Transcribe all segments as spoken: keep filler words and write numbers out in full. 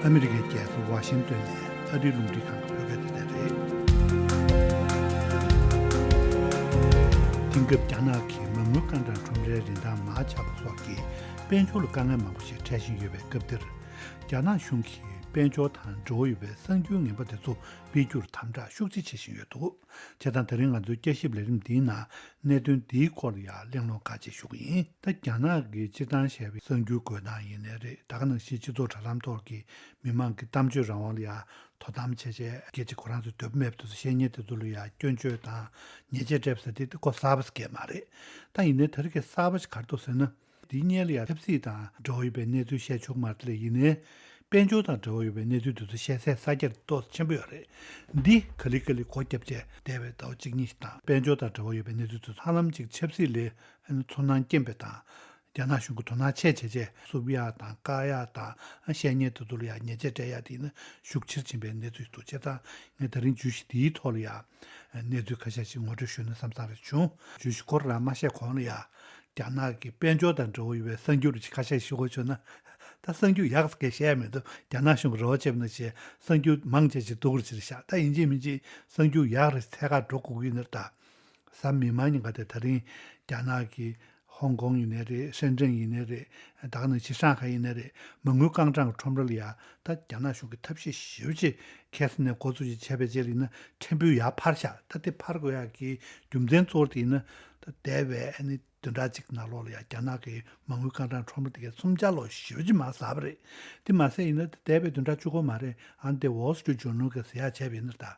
ཨ་མི་རི་ཀའི་རྒྱལ་ས་ཝ་ཤིང་ཏོན་ནས་ཨ་རིའི་རླུང་འཕྲིན་ཁང་གི་བོད་སྐད་སྡེ་ཚན་རེད། དེང་སྐབས་རྒྱ་ནག་གི་མ་དངུལ་རྐང་གྲངས་ཁྲོམ་རའི་རིན་ཐང་མར་ཆག་པ་སོགས་ཀྱིས་དཔལ་འབྱོར་ལ་དཀའ་ངལ་མང་པོ་ཞིག་འཕྲད་བཞིན་ཡོད་པའི་སྐབས་འདིར། རྒྱ་ནག་གཞུང་གིས་དཔལ་འབྱོར་དང་འབྲེལ་བ་ཡོད་པའི་གསར་འགྱུར་ངན་པ་དེ་ཚོ་སྤེལ་རྒྱུར་དམ་དྲག་ཤུགས་ཆེ་བྱེད་བཞིན་ཡོད་འདུག་བྱས་ཙང་དེ་རིང་ང་ཚོའི་བསྐྱར་ཞིབ་ལས་རིམ་འདིའི་ནང་གནད་དོན་འདིའི་སྐོར་ལ་ཡང་གླེང་སློང་ཁག་ཅིག་ཞུ་གི་ཡིན། ད་རྒྱ་ནག་གིས་སྤྱིར་བཏང་བཤད་པའི་གསར་འགྱུར་འགོད་སྟངས་ཡིན་ནའི་རེད། ད་ག་ནང་བཞིན་སྤྱི་ཚོགས་དྲ་ལམ་ཐོག་གི་མི་མང་གི་གཏམ་བརྗོད་རང་དབང་ལ་ཡང་དོ་དམ་བྱས་བྱས་སྐད་ཆ་ཁོ་རང་ཚོའི་འདོད་པ་མེད་པ་དེ་ཚོ་བཤད་མཁན་དེ་ཚོ་ལ་ཡང་སྐྱོན་བརྗོད་དང་ཉེས་ཆད་སྤྲད་པ་ཟེར་དེ་དེ་ཁོ་གསར་པ་ཟེར་མཁན་མ་རེད། ད་ཡིན་ནའི་དེ་རིང་གི་གསར་པ་ཞིག་ག་རེ་འདུག་ཟེར་ན། དེའི་སྔོན་ལ་ཡང་ཆབ་སྲིད་དང་འབྲེལ་བ་ཡོད་པའི་གནས་ཚུལ་བཤད་ཆོག་མ་རེད་ལ། ཡིན་ནའི་དཔལ་འབྱོར་དང་འབྲེལ་བ་ཡོད་པའི་གནས་ཚུལ་དེ་ཚོ་བཤད་ཚད་ས་རྒྱ་ཏོག་ཙམ་ཆེན་པོ་ཡོད་རེད། འདི་ག་ལེ་ག་ལེ་སྒོ་བརྒྱབ་བྱས་འདས་པའི་ཟླ་བ་གཅིག་གཉིས་ཤིག་དང་དཔལ་འབྱོར་དང་འབྲེལ་བ་ཡོད་པའི་གནས་ཚུལ་དེ་ཚོ་ཧ་ལམ་ཅིག་ཆབ་སྲིད་ལས་ཚོར་སྣང་སྐྱེན་པའི་དང་། རྒྱ་ནག་གཞུང་གི་དོ་སྣང་ཆེ་བྱས་བྱས་བསུབ་ཡག་དང་བཀག་ཡག་དང་བཤད་མཁན་དེ་ཚོ་ལ་ཡང་ཉེས་ཆད་སྤྲད་ཡག་དེ་ཡིན་ན་ཤུགས་ཆེར་ཕྱིན་པའི་གནས་ཚུལ་ཞིག་འདུག་བྱས་ཙང་ངས་ད་རིང་བརྗོད་གཞི་འདིའི་ཐོག་ལ་ཡང་གནས་ཚུལ་ཁ་ཤས་ཤིག་ངོ་སྤྲོད་ཞུས་ན་བསམ་བསམ་རེ་བྱུང་། བརྗོད་གཞི་སྐོར་རང་མ་བཤད་གོང་ལ་ཡང་། རྒྱ་ནག་གི་དཔལ་འབྱོར་དང་འབྲེལ་བ་ཡོད་པའི་གསར་འགྱུར་ཅིག་ཁ་ཤས་ཞུ་དགོས་བྱུང་ན། ད་གསར་འགྱུར་ཡག་ཟེར་མཁན་བཤད་ཡ་མི་འདུག་རྒྱ་ནག་གཞུང་གི་རེ་བ་བྱས་པ་ནང་བཞིན་གསར་འགྱུར་མང་ཆེ་ཞིག་སྡུག་རུ་ཕྱིན་ཤག་ད་ཡིན་གཅིག་མིན་གཅིག་གསར་འགྱུར་ཡག་རེ་འཚོལ་ག་འགྲོ་དགོས་ཀྱི་ཡིན་ནར་ད། གཟའ་མིག་དམར་ཉིན་ཀ་དེ་ད་རིང་རྒྱ་ནག་གི་ཧོང་ཀོང་ཡིན་ནའི་རེད། ཧྲེན་ཀྲེན་ཡིན་ནའི་རེད། ད་ག་ནང་བཞིན་ཧྲང་ཧའེ་ཡིན་ནའི་རེད། མ་དངུལ་རྐང་གྲངས་ཀྱི་ཁྲོམ་ར་ལ་ཡ་ད་རྒྱ་ནག་གཞུང་གིས་ཐབས་ཤེས་ཞེ་པོ་ཅིག་ཁ་སང་ནས་འགོ་བཙུགས་ཅིག་བྱས་པའི་རྗེས་ལ་ཡིན་ན་ཕྲན་བུ་ཡར་འཕར་ཤག་ད་དེ་འཕར་དགོས་ཡག་གི་རྒྱུ་མཚན་གཙོ་བོ་དེ་ཡིན་ན། ད་འདས་པའི་ཨ་ནི་བདུན་ཕྲག་གཅིག་ནང་ལོགས་ལ་ཡང་རྒྱ་ནག་གི་མ་དངུལ་རྐང་གྲངས་ཁྲོམ་ར་དེ་གའི་སུམ་ཆ་ལོ་ཞེ་པོ་ཅིག་མར་ཟགས་པ་རེད། དེ་མ་ཟད་ཡིན་ན་འདས་པའི་བདུན་ཕྲག་བཅུ་གོ་མ་རེད། ཨ་ནི་དེ་Wall Street Journal་གིས་ཟེར་ཡག་བྱས་པ་ཡིན་ན་ད།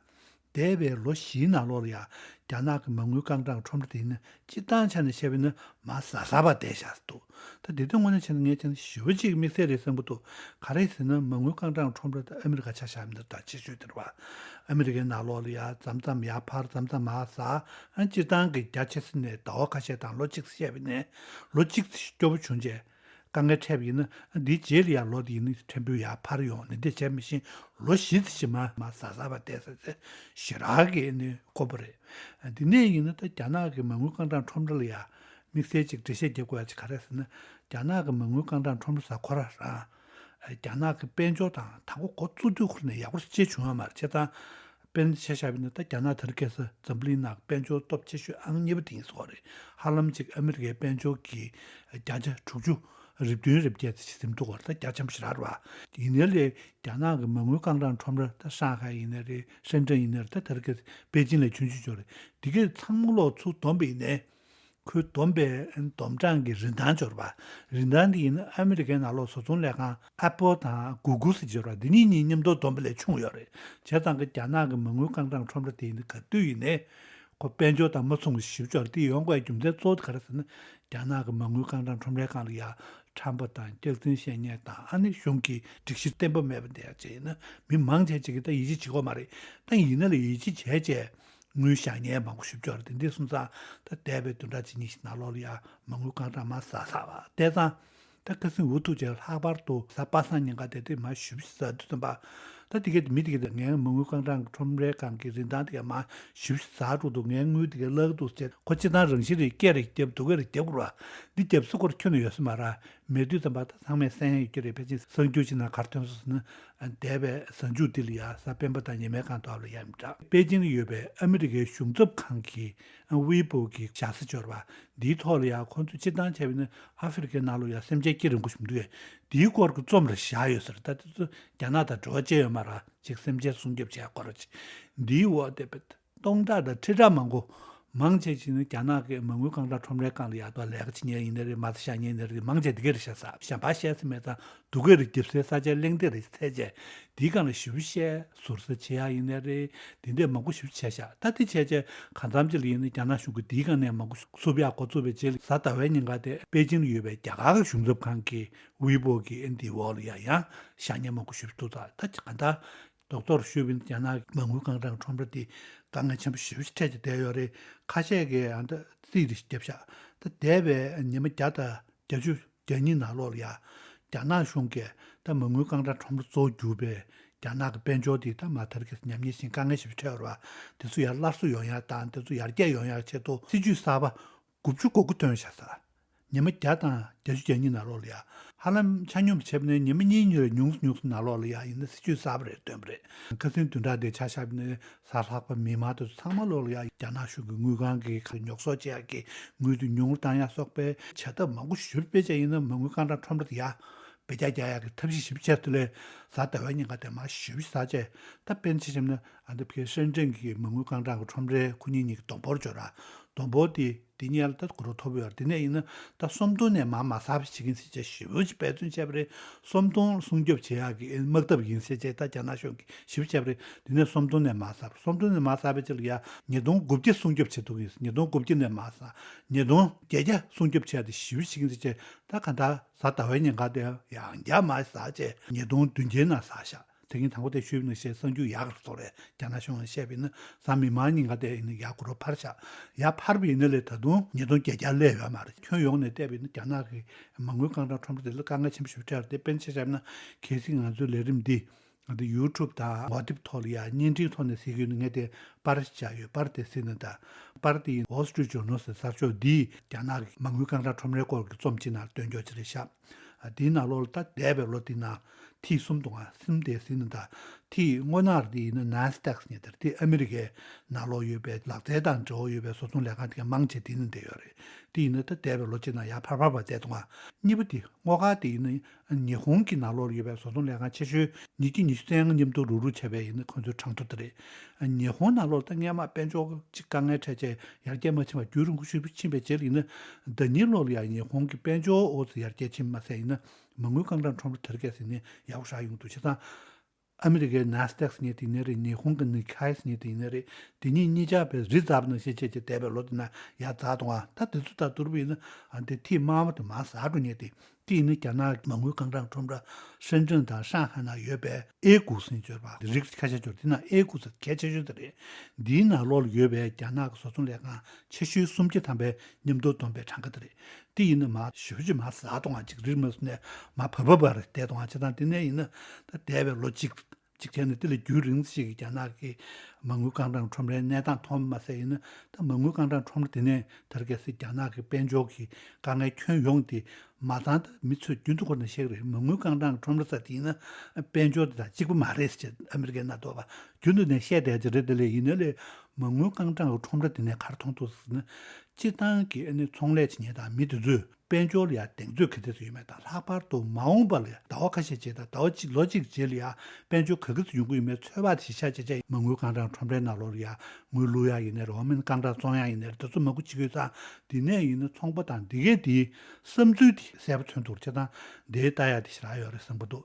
འདས་པའི་ལོ་བཞིའི་ནང་ལོགས་ལ་ཡང་རྒྱ་ནག་གི་མ་དངུལ་རྐང་གྲངས་ཁྲོམ་ར་དེ་ཡིན་ན་སྤྱིར་བཏང་ཆ་ནས་བཤད་པ་ཡིན་ན་མར་ཟགས་ཟགས་པ་བསྡད་བཞག་འདུག་ད་དེ་དོན་དངོས་གནས་བྱས་ན་ངས་བྱས་ན་ཞེ་པོ་ཅིག་དམིགས་བསལ་རེད་བསམ་གྱི་འདུག་ག་རེ་ཟེར་ན་མ་དངུལ་རྐང་གྲངས་ཁྲོམ་ར་དེ་ཨ་མི་རི་ཀ་ཆ་བཞག་མི་འདུག་ད་ཆེ་ཤོས་དེ་རེད་བ། ཨ་མི་རི་ཀའི་ནང་ལོགས་ལ་ཡ་མཚམས་མཚམས་ཡར་འཕར་མཚམས་མཚམས་མར་ཟགས། ཨ་སྤྱིར་བཏང་གི་རྒྱ་ཆེ་ས་ནས་ཟླ་བ་ཁ་ཤས་དང་ལོ་གཅིག་བཤད་པ་ཡིན་ན། ལོ་གཅིག་ཙམ་སྐྱོ་པོ་བྱུང་རྗེས་དཀའ་ངལ་འཕྲད་པ་ཡིན་ན། ཨ་འདིའི་རྗེས་ལ་ཡ་ལོ་དེ་ཡིན་ན་ཕྲན་བུ་ཡར་འཕར་ཡོང་ནི་འདི་བྱས་མི་ཤེས། ལོ་བཞི་ཙམ་ཞིག་མར་མར་ཟགས་ཟགས་པ་བསྡད་ཟེར་ཚེ་ཞེ་དྲག་གི་ནི་དཀོན་པོ་རེད། ཨ་འདི་ནས་ཡིན་ན་ད་རྒྱ་ནག་གི་མ་དངུལ་རྐང་གྲངས་ཁྲོམ་ར་ལ་ཡ་དམིགས་བསལ་ཅིག་འགྲེལ་བཤད་རྒྱབ་དགོས་ཡ་ཅིག་ག་རེ་ཟེར་ན། རྒྱ་ནག་གི་མ་དངུལ་རྐང་གྲངས་ཁྲོམ་ར་ཟེར་ཁོ་ར་རང་རྒྱ་ནག་གི་དཔལ་འབྱོར་དང་དང་པོ་འགོ་བཙུགས་དུས་ཁོ་ནས་ཡག་པོ་ཅིག་བྱུང་ཡོད་མ་རེད། བྱས་ཙང་དཔེར་ན་ཆ་བཞག་པ་ཡིན་ན་ད་རྒྱ་ནག་དེ་རིང་ཁ་སང་འཛམ་བུ་གླིང་ནང་དཔལ་འབྱོར་སྟོབས་ཆེ་ཤོས་ཨང་གཉིས་པ་དེ་ཡིན་ཟེར་བ་རེད། ཧ་ལམ་ཅིག་ཨ་མི་རི་ཀའི་དཔལ་འབྱོར་གྱི་བརྒྱ་ཆ་དྲུག་ཅུ་རེ་བདུན་རེ་བརྒྱད་ཙམ་ཞིག་ཟིན་འདུག་ག་ད་རྒྱ་ཆེན་པོ་ཞེ་དྲག་རེད་བ། ཡིན་ནའི་ལས་རྒྱ་ནག་གི་མ་དངུལ་རྐང་གྲངས་ཁྲོམ་ར་ད་ཧྲང་ཧའེ་ཡིན་ནའི་རེད། ཧྲེན་ཀྲེན་ཡིན་ནའི་རེད། ད་དེ་རིང་ཁ་སང་པེ་ཅིང་ལས་ཆུང་ཆུང་ཅིག་ཡོད་རེད། དེ་གའི་ཚང་མ་ལོག་ཚུར་བསྡོམས་པ་ཡིན་ནའི། ཁོའི་བསྡོམས་པའི་བསྡོམས་གྲངས་ཀྱི་རིན་ཐང་འབྱོར་བ། རིན་ཐང་འདི་ཡིན་ན་ཨ་མི་རི་ཀའི་ནང་ལོགས་བཟོ་ཚོང་ལས་ཁང་Apple་དང་Google་ཟེར་འབྱོར་བ་འདི་གཉིས་གཉིས་མཉམ་དུ་བསྡོམས་པ་ལས་ཆུང་ཡོད་རེད། བྱས་ཙང་གི་རྒྱ་ནག་གི་མ་དངུལ་རྐང་གྲངས་ཁྲོམ་ར་དེ་ཡིན་ན་ག་དུས་ཡིན་ནའི་ཁོ་དཔལ་འབྱོར་དང་མ་མཚུངས་པ་ཞིག་འབྱོར། དེ་ཡོང་དགོས་རྒྱུ་མཚན་གཙོ་བོ་དེ་ག་རེ་ཟེར་ན། རྒྱ་ནག་གི་མ་དངུལ་རྐང་གྲངས་ཁྲོམ་རའི་སྒང་ལ་ཡ་ཁྲམ་པ་དང་སྐྱག་རྫུན་བཤད་མཁན་དང་ཨ་ནི་གཞུང་གི་སྒྲིག་གཞི་བརྟན་པོ་མེད་པ་འདི་ཡ་བྱས་ཡིན་ན་མི་མང་ཆེ་ཅིག་གིས་ད་ཡིད་ཆེས་བྱེད་ཀྱི་ཡོད་མ་རེད། ད་ཡིན་ན་ལས་ཡིད་ཆེས་བྱས་བྱས། དངུལ་བཞག་མཁན་མང་པོ་ཞེ་པོ་ཅིག་ཡོད་རེད། དེ་འདྲ་སོང་ཙང་ད་འདས་པའི་བདུན་ཕྲག་གཅིག་གཉིས་ཤིག་ནང་ལོགས་ལ་ཡ་མ་དངུལ་རྐང་གྲངས་མར་ཟགས་ཟགས་པ་བལྟས་ཙང་། ད་ཁ་སང་འུ་ཐུག་བྱས་ལྷག་པར་དུ་གཟའ་པ་སངས་ཉིན་ཀ་དེ་དུས་མར་ཞེ་པོ་ཅིག་ཟགས་དུས་ཙམ་པ། ད་དེ་གའི་མི་དེ་གས་ངའི་མ་དངུལ་རྐང་གྲངས་ཁྲོམ་རའི་སྒང་གི་རིན་ཐང་དེ་གས་མར་ཞེ་པོ་ཅིག་ཟགས་འགྲོ་འདུག་ངའི་དངུལ་དེ་གས་བརླག་འདུག་ཟེར་ཁོ་སྤྱིར་བཏང་རང་བཞིན་རེད། སྐད་རེ་བརྒྱབ་སྡུག་སྐད་རེ་རྒྱབ་དགོས་ར། འདི་རྒྱབ་ས་སྐོར་ཁྱོན་ནས་ཡོད་ས་མ་རེད། མེད་དུས་ཙམ་པ་ད་ཚང་མས་གསན་ཡ་ཡོད་ཀྱི་རེད། ཕལ་ཆེར་གསར་འགྱུར་ཅིག་ནང་ག་རེ་ཐོན་སོང་ཟེར་ན། འདས་པའི་གཟའ་མཇུག་འདི་ལ་ཡ་གཟའ་སྤེན་པ་དང་ཉི་མའི་སྒང་ཐོག་ལ་ཡ་མི་འདྲ། པེ་ཅིང་ལ་ཡོད་པའི་ཨ་མི་རི་ཀའི་གཞུང་ཚབ་ཁང་གི་ཝེ་པོ་གི་བཞག་ས་འབྱོར་བ་འདིའི་ཐོག་ལ་ཡ་ཁོང་ཚོས་སྤྱིར་བཏང་བྱས་པ་ཡིན་ན་ཨ་ཧྥེ་རི་ཁའི་ནང་ལ་ཡ་སེམས་ཅན་སྐྱེ་རིང་པོ་ཞིག་མི་འདུག་གས། འདིའི་སྐོར་གྱི་རྩོམ་རེ་བཞག་ཡོད་ཟེར། ད་དེ་ཚོ་རྒྱ་ནག་དང་འབྲེལ་བ་ཅི་ཡོད་མ་རེད། ཅིག་སེམས་ཅན་སྲུང་སྐྱོབ་བྱས་སྐོར་ར་ཅིག་འདིའི་འོག་དེ་བེད། སྟོང་ཕྲག་དང་ཁྲི་ཕྲག་མང་པོ། མང་ཆེ་ཞིག་ནི་རྒྱ་ནག་གི་མ་དངུལ་རྐང་གྲངས་ཁྲོམ་རའི་སྒང་ལ་ཡག་ཐོག་ལས་ཀ་བྱེད་མཁན་ཡིན་ནའི་རེད། མ་རྩ་བཞག་མཁན་ཡིན་ནའི་རེད། མང་ཆེ་དེ་ག་རེ་བྱས་ས་གཞན་པ་བཤད་ས་མེད་ཙང་སྡུག་སྐད་རེ་རྒྱབ་སའི་ས་ཆའི་གླེང་སྟེགས་རེ་འཚོལ་བྱས། དེའི་སྒང་ལ་ཞེ་པོ་བཤད། ཟུར་ཟ་བྱེད་ཡག་ཡིན་ནའི་རེད། དེ་འདྲས་མང་པོ་ཞེ་པོ་བྱས་ཤག་ད་དེ་བྱས་བྱས་གང་འཚམ་ཅིག་ལ་ཡིན་ན་རྒྱ་ནག་གཞུང་གིས་དེའི་སྒང་ནས་མང་པོ་བསུབ་ཡག་འགོ་བཙུགས་པའི་རྗེས་ལ་གཟའ་ཟླ་བའི་ཉིན་ཀ་དེ་པེ་ཅིང་ལ་ཡོད་པའི་རྒྱ་གར་གྱི་གཞུང་ཚབ་ཁང་གི་ཝེ་པོ་གི་ཨེན་དེའི་འོག་ལ་ཡ་ཡང་བཞག་མཁན་མང་པོ་ཞེ་པོ་ཅིག་འདུག་ད་ད་གང་ལྟར། རྡོག་རྡོག་ཞུས་པ་ཡིན་ན་རྒྱ་ནག་གི་མ་དངུལ་རྐང་གྲངས་ཁྲོམ་ར་དེ་དཀའ་ངལ་ཆེན་པོ་ཞེ་པོ་ཞིག་འཕྲད་ཀྱི་བསྡད་ཡོད་རེད། ཁ་ཤས་ཀྱིས་ཨ་ད་རྩིས་རེ་ཞིག་བརྒྱབ་ཤག་ད་འདས་པའི་ཉི་མ་བརྒྱ་དང་བརྒྱད་ཅུ་གྱ་གཉིས་ནང་ལོགས་ལ་ཡ། རྒྱ་ནག་གཞུང་གིས་ད་མ་དངུལ་རྐང་གྲངས་ཁྲོམ་ར་གཙོ་བོ་གྱུར་པའི་རྒྱ་ནག་གི་དཔལ་འབྱོར་དེ་ད་མར་མཐར་གྱིས་ཉམས་ཉེས་ཤིང་དཀའ་ངལ་ཞེ་པོ་འཕྲད་ཡོད་རེད་བ། དེ་ཚོ་ཡར་སླར་གསོ་ཡོང་ཡག་དང་དེ་ཚོ་ཡར་རྒྱས་ཡོང་ཡག་ཆེད་དུ་སྲིད་ཇུས་གསར་པ་དགུ་བཅུ་གོ་དགུ་བཏོན་ཤག་ཟེར། ཉི་མ་བརྒྱ་དང་བརྒྱད་ཅུ་གྱ་གཉིས་ནང་ལོགས་ལ་ཡ། ཧ་ལམ་ཆ་སྙོམས་བྱས་པ་ནས་ཉི་མ་གཉིས་གཉིས་ལ་ཉུང་སུ་ཉུང་སུ་ནང་ལོགས་ལ་ཡ་ཡིན་ན་སྲིད་ཇུས་གསར་པ་རེ་བཏོན་པ་རེད། ཁ་སང་བདུན་ཕྲག་འདིའི་ཆ་བཞག་པ་ནས་གཟའ་ལྷག་པ་མི་མང་དེ་ཚོ་ཚང་མ་ལོགས་ལ་ཡ་རྒྱ་ནག་གཞུང་གི་དངུལ་ཁང་གི་ཉོག་གསོག་བྱེད་ཡག་གི་དངུལ་དེ་ཉུང་རུ་བཏང་ཡག་སོགས་པའི་བྱ་ཐབས་མང་པོ་ཞིག་སྤེལ་བྱས། ཡིན་ན་མ་དངུལ་རྐང་གྲངས་ཁྲོམ་ར་དེ་ཡ་བེད་རྒྱག་རྒྱག་ཡག་གི་ཐབས་ཤེས་ཞིབ་བྱས་ཚུལ་ལས་གཟའ་ཟླ་བའི་ཉིན་ཀ་དེ་མར་ཞིབ་ཞིབ་ཟ་བྱས། ད་དཔེར་ན་ཆ་བཞག་ན་ཨ་འདི་ཕ་གིའི་ཧྲེན་ཀྲེན་གྱི་མ་དངུལ་རྐང་གྲངས་ཀྱི་ཁྲོམ་རའི་ཁོ་གཉིས་གཉིས་ཀྱི་སྡོང་པོར་འབྱོར་ར། སྡོང་པོ་དེ་དེ་གཉིས་ལ་ད་གོ་རོ་མཐོ་པོ་ཡོད་རེད། དེ་ནས་ཡིན་ན་ད་སུམ་སྟོང་ནས་མར་མ་ཟ་བ་ཞིག་ཡིན་ཟེར་བྱས་ཞིབ་པོ་ཅིག་འབད་བརྩོན་བྱས་པ་རེད། སུམ་སྟོང་སྲུང་སྐྱོབ་བྱེད་ཡག་གི་དམག་འཐབ་ཡིན་ཟེར་བྱས་ད་རྒྱ་ནག་གཞུང་གིས་ཞིབ་བྱས་པ་རེད། དེ་ནས་སུམ་སྟོང་ནས་མར་ཟ་བ། སུམ་སྟོང་ནས་མར་ཟ་བའི་ཕྱིར་ལ་ཡ་ཉིས་སྟོང་དགུ་བརྒྱ་སྲུང་སྐྱོབ་བྱེད་ཐུབ་ཀྱི་ཡིན། ཉིས་སྟོང་དགུ་བརྒྱ་ནས་མར་ཟ། ཉིས་སྟོང་བརྒྱད་བརྒྱ་སྲུང་སྐྱོབ་བྱས་ཏེ་ཞིབ་ཞིག་ཟེར་བྱས་ད་ག་ད་གཟའ་ཟླ་བའི་ཉིན་ཀ་དེ་ཡང་བསྐྱར་མར་ཟ་བྱས་ཉིས་སྟོང་བདུན་བརྒྱའི་ནང་ཟ་ཤག་དེ་གིན་དང་པོ་དེ་ཞུས་པ་ནང་བཞིན་གསར་འགྱུར་ཡག་རུ་སོང་རེད། རྒྱ་ནག་གཞུང་ལ་བཤད་པ་ཡིན་ན་གཟའ་མིག་དམར་ཉིན་ཀ་དེ་ཡིན་ན་ཡར་གོ་རོ་འཕར་ཤག་ཡར་འཕར་བ་ཡིན་ན་ལས་ད་དུང་ཉིས་སྟོང་བརྒྱད་བརྒྱ་སླེབས་ཡོད་མ་རེད། ཁྱོན་ཡོངས་ནས་བལྟས་པ་ཡིན་ན་རྒྱ་ནག་གི་མ་དངུལ་རྐང་གྲངས་ཁྲོམ་ར་དེ་ལ་དཀའ་ངལ་ཆེན་པོ་ཞིག་འཕྲད་རེད། དེ་དཔེར་ན་ཆ་བཞག་ན་གལ་སྲིད་ང་ཚོའི་ལས་རིམ་འདི་ང་ཚོ་ཡུ་ཊུབ་དང་ཝ་ཊི་སྦ་ཐོག་ལ་ཡ་བརྙན་འཕྲིན་ཐོག་ནས་གཟིགས་ཡོད་ན་ངས་དེ་པར་ཞིག་བཞག་ཡོད། པར་དེ་གཟིགས་ན་ད་པར་དེ་ཡིན་Wall Street Journal ཟེར་གསར་ཤོག་འདིས་རྒྱ་ནག་གི་མ་དངུལ་རྐང་གྲངས་ཁྲོམ་རའི་སྐོར་གྱི་རྩོམ་གཅིག་ནང་བཏོན་རྒྱུ་ཅིག་རེད་ཤག་ཨ་དེའི་ནང་ལོགས་ལ་ད་འདས་པའི་ལོ་དེ་ནང་ཐིག་གསུམ་འདུག་ཨ་གསུམ་དེ་ཟིན་ན་ད་ཐིག་སྔོ་ནག་དེ་ཡིན་ན་ནཱས་ཌག་ཟེར་མཁན་དེ་རེད། དེ་ཨ་མི་རི་ཀའི་ནང་ལོགས་ཡོད་པའི་ལག་རྩལ་དང་འབྲེལ་བ་ཡོད་པའི་བཟོ་ཚོང་ལས་ཁང་དེ་ག་མང་ཆེ་དེ་ནང་བསྡད་ཡོད་རེད། དེ་ཡིན་ན་ད་འདས་པའི་ལོ་གཅིག་ནང་ཡར་འཕར་འཕར་བ་བསྡད་འདུག་ཨ། གཉིས་པ་དེ་སྔོ་དཀར་དེ་ཡིན་ན་ཉི་ཧོང་གི་ནང་ལོགས་ལ་ཡོད་པའི་བཟོ་ཚོང་ལས་ཁང་ཆེ་ཤོས་ཉིས་བརྒྱ་ཉི་ཤུ་རྩ་ལྔ་མཉམ་དུ་རུག་རུག་བྱས་པའི་ཡིན་ན་ཁོང་ཚོའི་གྲངས་ཐོ་དེ་རེད། ཉི་ཧོང་ནང་ལོགས་ད་སྔས་མ་དཔལ་འབྱོར་གཅིག་དཀའ་ངལ་འཕྲད་བྱས་ཡར་རྒྱས་མ་ཕྱིན་པར་རྒྱུན་རིང་པོ་ཞིག་ཕྱིན་པའི་རྗེས་ལ་ཡིན་ན། ཟླ་ཉིན་ལོགས་ལ་ཡང་ཉི་ཧོང་གི་དཔལ་འབྱོར་ཨོ་ཙི་ཡར་རྒྱས་ཕྱིན་མ་ཟད་ཡིན་ན་མ་དངུལ་རྐང་གྲངས་ཁྲོམ་ར་དེ་རིང་ཁ་སང་ནས་ཡག་པོ་ཞེ་དྲག་ཡོང་འདུག་བྱས་ཙང་། ཨ་མི་རི་ཀའི་ནཱས་ཌག་ཟེར་མཁན་དེ་ཡིན་ན་རེད། ཉི་ཧོང་གི་ནི་ཁའི་ཟེར་མཁན་དེ་ཡིན་ན་རེད། དེ་གཉིས་གཉིས་ཆ་བས་རི་འཛེགས་པ་ནང་བཞིན་བྱས་བྱས་འདས་པའི་ལོ་དེ་ན་ཡར་འཛེགས་གཏོང་བ། ད་དེ་ཚོ་དང་བསྡུར་བ་ཡིན་ན་ཨ་འདི་ཐིག་དམར་པོ་དེ་མར་ཟག་འགྲོ་མཁན་དེ། དེ་ཡིན་ན་རྒྱ་ནག་གི་མ་དངུལ་རྐང་གྲངས་ཁྲོམ་ར་ཧྲེན་ཀྲེན་དང་ཧྲང་ཧའེ་ནང་ཡོད་པའི་ཨེ་ཀུ་ཟེར་མཁན་ཅིག་ཡོད་རེད་པ། རིགས་ཁ་ཤས་ཅིག་ཡོད་རེད། དེ་ནང་ཨེ་ཀུ་ཟེར་གལ་ཆེ་ཤོས་དེ་རེད། འདིའི་ནང་ལོགས་ལ་ཡོད་པའི་རྒྱ་ནག་གི་བཟོ་ཚོང་ལས་ཁང་ཆེ་ཤོས་སུམ་བརྒྱ་ཐམ་པའི་མཉམ་དུ་བསྡོམས་པའི་གྲངས་ཀ་དེ་རེད། དེ་ཡིན་ན་མར་ཞེ་པོ་ཅིག་མར་ཟག་གཏོང་བ་ཅིག་རིགས་མ་སོང་ནས་མར་བབས་བབས་པ་རེད། བསྡད་གཏོང་བ་བྱས་ཙང་དེ་ནས་ཡིན་ན་ད་འདས་པའི་ལོ་གཅིག་གཅིག་བྱས་ནས་དེ་ལས་རྒྱུན་རིང་ཞིག་གི་རྒྱ་ནག་གི་མ་དངུལ་རྐང་གྲངས་ཁྲོམ་རའི་གནས་སྟངས་མཐོང་བ་མ་ཟད་ཡིན་ན། ད་མ་དངུལ་རྐང་གྲངས་ཁྲོམ་ར་དེ་ནས་ད་རེས་གལ་སྲིད་རྒྱ་ནག་གི་དཔལ་འབྱོར་གྱི་དཀའ་ངལ་ཁྱོན་ཡོངས་དེ་མ་ཚང་ད་མི་ཚོས་རྒྱུན་དུ་ཁོ་ན་བཤད་ཀྱི་རེད། མ་དངུལ་རྐང་གྲངས་ཁྲོམ་ར་ཟེར་དེ་ཡིན་ན་དཔལ་འབྱོར་དེ་དང་གཅིག་པ་མ་རེད་ཟེར་ཨ་མི་རི་ཀའི་མངའ་སྡེ་པ་རྒྱུན་དུ་ནས་བཤད་བསྡད་ཀྱི་རེད། དེ་ལས་ཡིན་ན་ལས་མ་དངུལ་རྐང་གྲངས་ཁྲོམ་ར་དེ་ནས་ག་རེ་མཐོང་ཐུབ་ཟེར་ན། སྤྱིར་བཏང་གི་ཨ་ནི་ཚོང་ལས་བྱེད་མཁན་དང་མི་དེ་ཚོས་དཔལ་འབྱོར་ལ་ཡང་གདེང་ཚོད་ག་ཚོད་ཡོད་མེད་དང་། ལྷག་པར་དུ་མ་འོངས་པ་ལ་ཟླ་བ་ཁ་ཤས་རྗེས་དང་ཟླ་བ་གཅིག་ལོ་གཅིག་རྗེས་ལ་ཡང་དཔལ་འབྱོར་ག་གི་ཚོད་ཡོང་གི་ཡོད་མེད་ཚོད་དཔག་དེ་ཤ་ཆེ་ཆེ། མ་དངུལ་རྐང་གྲངས་ཁྲོམ་རའི་ནང་ལོགས་ལ་ཡང་དངུལ་བླུག་ཡག་ཡིན་ནའི་རེད། འོ་མིན་རྐང་གྲངས་བཙོང་ཡག་ཡིན་ནའི་རེད། དེ་ཚོ་མང་པོ་བྱེད་ཀྱི་ཡོད་ཙང་། དེ་ནས་ཡིན་ན་ཚོང་པ་དང་དེ་གས་དེའི་བསམ་ཚུལ་དེ་གསལ་པོ་མཚོན་ཐུབ་ཀྱི་རེད། བྱས་ཙང་དེའི་ལྟ་ཡག་དེ་ཞེ་དྲག་ཡོད་རེད་བསམ་གྱི་འདུག་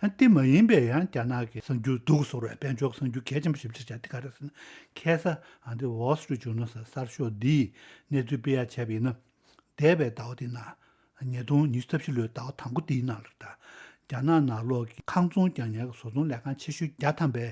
ཨ་དེ་མ་ཡིན་པའི་ཡང་རྒྱ་ནག་གི་གསར་འགྱུར་སྡུག་གསོ་བའི་དཔལ་འབྱོར་གསར་འགྱུར་གལ་ཆེན་པོ་ཞིག་ཆགས་དེ་ག་རེ་ཟེར་ན། ཁ་སང་ཨ་འདི་Wall Street Journal་ཟེར་གསར་ཤོག་འདིས་གནས་ཚུལ་སྤེལ་ཡག་བྱས་པ་ཡིན་ན། འདས་པའི་ཟླ་བ་དེའི་ནང་། ཉིས་སྟོང་ཉི་ཤུ་རྩ་བཞི་ལོའི་ཟླ་བ་དང་པོ་དེའི་ནང་ལ་ད། རྒྱ་ནག་ནང་ལོགས་ཀྱི་ཁང་ཚོང་རྒྱག་མཁན་གྱི་བཟོ་ཚོང་ལས་ཁང་ཆེ་ཤོས་བརྒྱ་ཐམ་པས་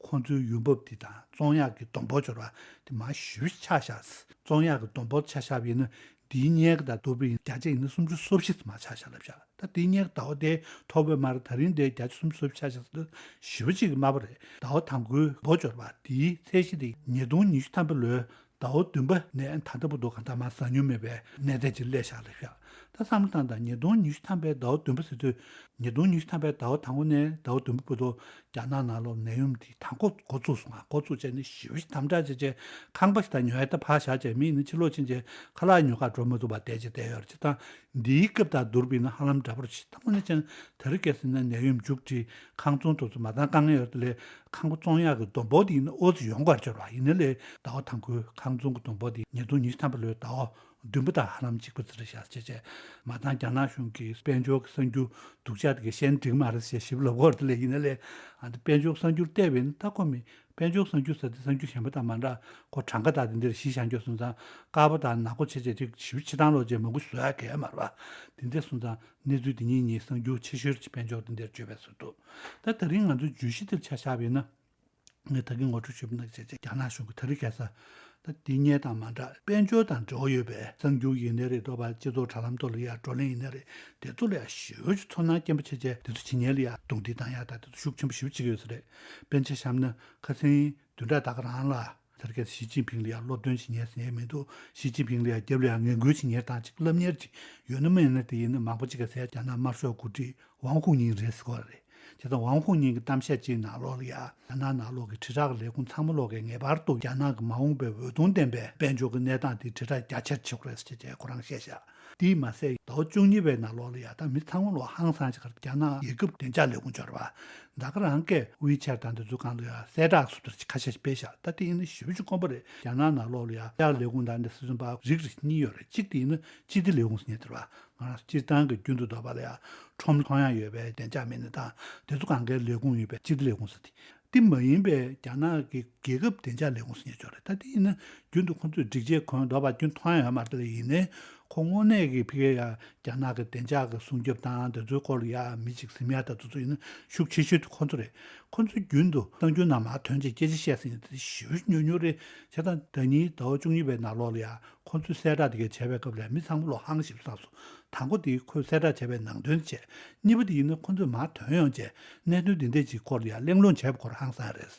ཁོང་ཚོའི་ཡོང་འབབ་དེ་དང་བཙོང་ཡག་གི་སྡོང་པོ་འབྱོར་བ་དེ་མར་ཞེ་པོ་ཆག་བཞག་བཙོང་ཡག་གི་སྡོང་པོ་ཆ་བཞག་པ་ཡིན་ན་དེའི་སྔོན་གྱི་དང་བསྡུར་བ་ཡིན་ན་བརྒྱ་ཆ་ཡིན་ན་སུམ་ཅུ་སོ་བཞི་ཙམ་མར་ཆག་བཞག་ལབ་བཞག་ད་དེའི་སྔོན་གྱི་ཟླ་བ་དེ་མཐོ་པོ་མ་རེད། ད་རིང་དེ་བརྒྱ་ཆ་སུམ་ཅུ་སོ་བཞི་ཆག་བཞག་ཟེར་དུས་ཞེ་པོ་ཅིག་དམའ་བ་རེད། ཟླ་བ་དང་པོའི་སྡོང་པོ་འབྱོར་བ་དེའི་ཚད་གཞི་དེ་ཉིས་སྟོང་ཉི་ཤུ་ཐམ་པའི་ལོའི་ཟླ་བ་བདུན་པ་ནས་ད་ལྟ་བར་དུ་གང་ལྟར་མར་ཟག་མྱོང་མེད་པའི་གནས་སྟངས་ཅིག་སླེབས་བཞག་ལབ་བཞག་ད་བསམ་བློ་བཏང་དང་། ཉིས་སྟོང་ཉི་ཤུ་ཐམ་པའི་ཟླ་བ་བདུན་པ་ཟེར་དུས་ཉིས་སྟོང་ཉི་ཤུ་ཐམ་པའི་ཟླ་བ་དང་པོ་ནས་ཟླ་བ་བདུན་པ་བར་དུ་རྒྱ་ནག་ནང་ལོགས་ནད་ཡམས་དེ་དང་པོ་འགོ་བཙུགས་སོང་ང་། འགོ་བཙུགས་བྱས་ནས་ཞེ་པོ་ཞིག་དམ་དྲག་བྱས་བྱས་ཁང་པ་ཞིག་དང་ཉོ་ཡག་ད་ཕར་བཞག་བྱས་མི་ཡིན་ན་ཕྱི་ལོགས་ཕྱིན་བྱས་ཁ་ལག་ཉོ་གར་འགྲོ་མ་ཐུབ་པར་བསྡད་བྱས་བསྡད་ཡོད་རེད། བྱས་ཙང་འདིའི་སྐབས་དང་བསྡུར་བ་ཡིན་ན་ཧ་ལམ་འདྲ་པོ་རེད། བྱས་ད་དངོས་གནས་བྱས་ན་དེ་རིང་ཁ་སང་ན་ནད་ཡམས་མཇུག་སྒྲིལ། ཁང་ཚོང་དེ་ཚོ་མ་ཚང་དཀའ་ངལ་ཡོད་རེད། དེ་ལས་ཁང་པ་བཙོང་ཡག་གི་སྡོང་པོ་དེ་ཡིན་ན་ཨོ་ཙི་ཡོང་གར་འབྱོར་བ་ཡིན་ན་ལས་ཟླ་བ་དང་པོའི་ཁང་ཚོང་གི་སྡོང་པོ་དེ་ཉིས་སྟོང་ཉི་ཤུ་ཐམ་པ་ལོའི་ཟླ་བ་བདུན་པ་དང་ཧ་ལམ་གཅིག་པ་ཙམ་རེད་ཤག་བྱས་བྱས་མ་ཚང་རྒྱ་ནག་གཞུང་གིས་དཔལ་འབྱོར་གྱི་གསར་འགྱུར་སྡུག་ཅག་དེ་ག་བཤད་ན་འགྲིག་མ་རེད་ཟེར་ཞིབ་ལབ་ཀྱི་ཡོད་རེད། དེ་ལས་ཡིན་ན་ལས་ཨ་འདི་དཔལ་འབྱོར་གསར་འགྱུར་བལྟས་པ་ཡིན་ན་ད་ཁོ་མི་དཔལ་འབྱོར་གསར་འགྱུར་ཟེར་དེ་གསར་འགྱུར་གཞན་པ་དང་མ་འདྲ། ཁོ་གྲངས་ཀ་དང་དེ་འདྲར་གཞི་བཞག་རྒྱུ་སོང་ཙང་དཀར་པོ་དང་ནག་པོ་བྱས་བྱས་དེ་ཞིབ་ཕྱི་ཐང་ལོག་བྱས་མང་པོ་བཟོ་ཡག་གལ་མ་རེད་པ། དེ་འདྲ་སོང་ཙང་གནས་ཚུལ་དེ་གཉིས་གཉིས་གསར་འགྱུར་ཆེ་ཤོས་ཀྱི་དཔལ་འབྱོར་དེ་འདྲར་བརྗོད་པའི་ཟུར་དུ། ད་དེ་རིང་ང་ཚོ་བརྗོད་གཞི་དེར་ཆ་བཞག་པ་ཡིན་ན། ངས་ད་གིན་ངོ་སྤྲོད་ཞུས་པ་ནང་བཞིན་བྱས་རྒྱ་ནག་གཞུང་གིས་དེ་རིང་ཁ་སང་ད་དེ་སྔོན་དང་མ་འདྲ་དཔལ་འབྱོར་དང་འབྲེལ་བ་ཡོད་པའི་གསར་འགྱུར་ཡིན་ནའི་རེད། འདོད་པ་སྤྱི་ཚོགས་དྲ་ལམ་ཐོག་ལ་ཡ་བགྲོ་གླེང་ཡིན་ནའི་རེད། དེ་ཚོ་ལ་ཡ་ཞེ་པོ་ཅིག་ཚོར་སྣང་སྐྱེན་པོ་བྱས་བྱས་དེ་ཚོ་བྱེད་མཁན་ལ་ཡ་རྡུང་རྡེག་བཏང་ཡ་ད་དེ་ཚོ་ཤུགས་ཆེན་པོ་ཞེ་པོ་ཅིག་ཡོད་ས་རེད། དཔེར་ན་ཆ་བཞག་ན་ཁ་སང་བདུན་ཕྲག་ད་ག་རང་ལ་ དེར་གས་ཞི་ཅིན་ཕིང་ལ་ཡང་སློབ་སྟོན་བྱེད་མཁན་ཟེར་མཁན་མི་འདུག་ཞི་ཅིན་ཕིང་ལ་ཡང་རྒྱབ་ལ་ཡང་ངན་སྐུལ་བྱེད་མཁན་དང་ཅིག་སློབ་གཉེར་ཅིག་ཡོད་ན་མེད་ན་དེ་ཡིན་ན་མང་པོ་ཅིག་ག་ཟེར་རྒྱ་ནག་དམར་ཤོག་འགོ་ཁྲིད་ཝང་ཧུའུ་ཉིང་རེད་ཟེར་གོ་རེད། བྱས་ཙང་ཝང་ཧུའུ་ཉིང་གི་གཏམ་བཤད་ཅིག་ནང་ལོགས་ལ་ཡང་རྒྱ་ནག་ནང་ལོགས་ཀྱི་དྲིལ་བསྒྲགས་ལས་ཁུངས་ཚང་མ་ལོགས་ཀྱིས་ངེས་པར་དུ་རྒྱ་ནག་གི་མ་འོངས་པའི་འོད་སྟོང་ལྡན་པའི་དཔལ་འབྱོར་གྱི་གནས་སྟངས་དེ་དྲིལ་བསྒྲགས་རྒྱ་ཆེར་བྱེད་དགོས་རེད་ཟེར་བྱས་ཁོ་རང་བཤད་བཞག་དེས་མ་ཟད་ཟླ་བ་བཅུ་གཉིས་པའི་ནང་ལོགས་ལ་ཡང་ད་མི་ཚང་མ་ལོག་ཧང་སང་ཅིག་གར་རྒྱ་ནག་རྒྱལ་ཁབ་བདེ་འཇགས་ལས་ཁུངས་འབྱོར་བ་ད་ག་རང་གས་ཝི་ཆེ་ཊི་དང་དེ་ཚོའི་སྒང་ལ་ཡང་གསལ་བསྒྲགས་སུ་དེར་ཁ་ཤས་ཤིག་སྤེལ་བཞག་ད་དེ་ཡིན་ན་ཞེ་པོ་ཅིག་དཀོན་པོ་རེད། རྒྱ་ནག་ནང་ལོགས་ལ་ཡང་བདེ་འཇགས་ལས་ཁུངས་དང་འདི་སྲིད་གཞུང་བར་རིགས་རིགས་གཉིས་ཡོད་རེད། གཅིག་དེ་ཡིན་ན་སྤྱི་བདེ་ལས་ཁུངས་ཟེར་མཁན་དེ་རེད་བ། ང་རང་སྤྱིར་བཏང་གི་རྒྱུན་དུ་འདོད་པ་ལ་ཡང་ཁྲོམ་མཐོང་ཡ་ཡོད་པའི་བདེ་འཇགས་མེད་ན་དང་དེ་ཚོ་སྒང་གའི་ལས་ཁུངས་ཡོད་པའི་སྤྱི་བདེ་ལས་ཁུངས་ཟེར་དེ། དེ་མ་ཡིན་པའི་རྒྱ་ནག་གི་རྒྱལ་ཁབ་བདེ་འཇགས་ལས་ཁུངས་ཟེར་མཁན་ཅིག་ཡོད་རེད། ད་དེ་ཡིན་ན་རྒྱུན་དུ་ཁོང་ཚོས་སྒྲིག་ཆས་གོན་འདོད་པ་རྒྱུན་མཐོང་ཡ་ཡོད་མ་རེད། དེ་ལ་ཡིན་ནའི་ཁོ་དངོས་གནས་ཀྱི་ཕ་གིར་ཡ་རྒྱ་ནག་གི་བདེ་འཇགས་ཀྱི་སྲུང་སྐྱོབ་དང་དེ་ཚོའི་སྐོར་ལ་ཡ་མི་གཅིག་གཟིམ་ཡ་དང་དེ་ཚོ་ཡིན་ན་ཤུགས་ཆེ་ཤོས་དེ་ཁོང་ཚོ་རེད། ཁོང་ཚོས་རྒྱུན་དུ་གསར་འགྱུར་ནང་མར་ཐོན་བྱས་སྐད་ཆ་བཤད་ཟིན་ཡ་དེ་ཞེ་པོ་ཉུང་ཉུང་རེད། བྱས་ཙང་ཟླ་ཉིན་ཟླ་བ་བཅུ་གཉིས་པའི་ནང་ལོགས་ལ་ཡ་ཁོ་ཚོས་གསལ་བསྒྲགས་དེ་གས་བྱས་པའི་སྐབས་ལ་མི་ཚང་མ་ལོག་ཧང་ཞེ་པོ་སངས་སོང་། དང་པོ་དེ་ཁོས་གསལ་བསྒྲགས་བྱས་པའི་ནང་དོན་བྱས། གཉིས་པ་དེ་ཡིན་ན་ཁོ་ཚོས་མར་ཐོན་ཡོང་བྱས་གནད་དོན་འདི་འདྲ་ཅིག་སྐོར་ལ་ཡང་གླེང་སློང་བྱས་པ་ཁོ་རང་ཧང་སངས་རེད།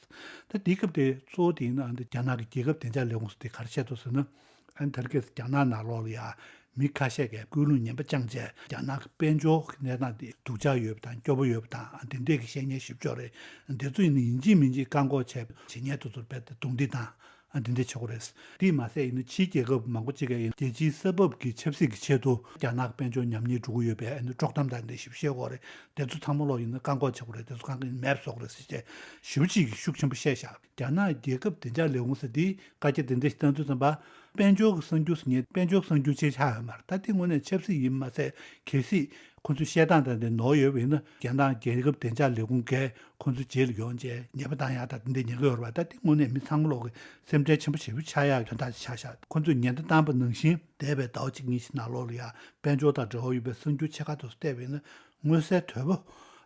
ད་དེའི་སྐབས་དེ་གཙོ་བོ་དེ་ཡིན་ན་ཨ་ནི་རྒྱ་ནག་གི་རྒྱལ་ཁབ་བདེ་འཇགས་ལས་ཁུངས་སུ་དེ་ག་རེ་བཤད་འདུག་ཟེར་ན། ཨ་ནི་དེར་གས་རྒྱ་ནག་ནང་ལོགས་ལ་ཡང་མི་ཁ་ཤས་ཀྱིས་ཀུན་སློང་ངན་པ་བཅངས་བྱས་རྒྱ་ནག་གི་དཔལ་འབྱོར་གྱི་གནས་སྟངས་དེ་སྡུག་ཅག་ཡོད་པ་དང་སྐྱོ་པོ་ཡོད་པ་དང་ཨ་དེ་འདྲས་ཀྱི་བཤད་མཁན་ཞེ་པོ་ཅིག་ཡོད་རེད། དེ་ཚོ་ཡིན་ན་ཡིན་གཅིག་མིན་གཅིག་བཀག་འགོག་བྱས་བྱེད་མཁན་དེ་ཚོར་རྦད་དེ་རྡུང་རྡེག་དང་། ཨ་འདི་འདྲ་བྱེད་དགོས་རེད། དེས་མ་ཟད་ཡིན་ན་ཕྱིའི་རྒྱལ་ཁབ་མང་པོ་ཅིག་གིས་ཡིན་རྒྱལ་སྤྱིའི་ས་བབ་ཀྱི་ཆབ་སྲིད་ཀྱི་ཆེད་དུ་རྒྱ་ནག་དཔལ་འབྱོར་ཉམས་ཉེས་འགྲོ་གི་ཡོད་པའི་ཨ་ནི་དཀྲོག་གཏམ་དང་འདི་ཞིབ་བཤད་དགོས་རེད། དེ་ཚོ་ཚང་མ་ལོག་ཡིན་ན་བཀག་འགོག་བྱེད་དགོས་རེད། དེ་ཚོ་གང་གི་མེད་པ་བཟོ་དགོས་རེད་ཟེར་བྱས་ཞེ་པོ་ཅིག་གིས་ཤུགས་ཆེན་པོ་བཤད་བཞག་རྒྱ་ནག་རྒྱལ་ཁབ་བདེ་འཇགས་ལས་ཁུངས་ཟེར་དེ་བཀའ་རྒྱ་དེ་འདྲ་ཞིག་བཏང་དུས་ཙམ་པ་དཔལ་འབྱོར་གྱི་གསར་འགྱུར་ཟེར་མཁན་དཔལ་འབྱོར་གསར་འགྱུར་ཅིག་ཆགས་ཡོད་མ་རེད། ད་དེ་དངོས་གནས་ཆབ་སྲིད་ཡིན་མ་ཟད་གལ་སྲིད་ཁོ་ཚོའི་བཤད་སྟངས་དང་དེ་ནོར་ཡོད་པ་ཡིན་ན་རྒྱ་ནག་རྒྱལ་ཁབ་བདེ་འཇགས་ལས་ཁུངས་ཀྱིས་ཁོ་ཚོའི་རྗེས་ལ་ཡོང་བྱས་ཉེས་པ་བཏང་ཡག་དང་དེ་འདྲའི་ཉེན་ཁ་ཡོད་རེད་པ། ད་དེ་དངོས་གནས་མི་ཚང་མ་ལོག་གི་སེམས་ཁྲལ་ཆེན་པོ་ཞེ་པོ་ཆགས་ཡག་དོན་དག་ཅིག་ཆགས་ཤག་ཁོ་ཚོས་ཉེན་བརྡ་བཏང་པ་ནང་བཞིན་འདས་པའི་ཟླ་བ་གཅིག་གཉིས་ཤིག་ནང་ལོགས་ལ་ཡང་དཔལ་འབྱོར་དང་འབྲེལ་བ་ཡོད་པའི་གསར་འགྱུར་ཆེ་ཁག་དེ་ཚོ་བལྟས་པ་ཡིན་ན་མངོན་གསལ་དོད་པོ་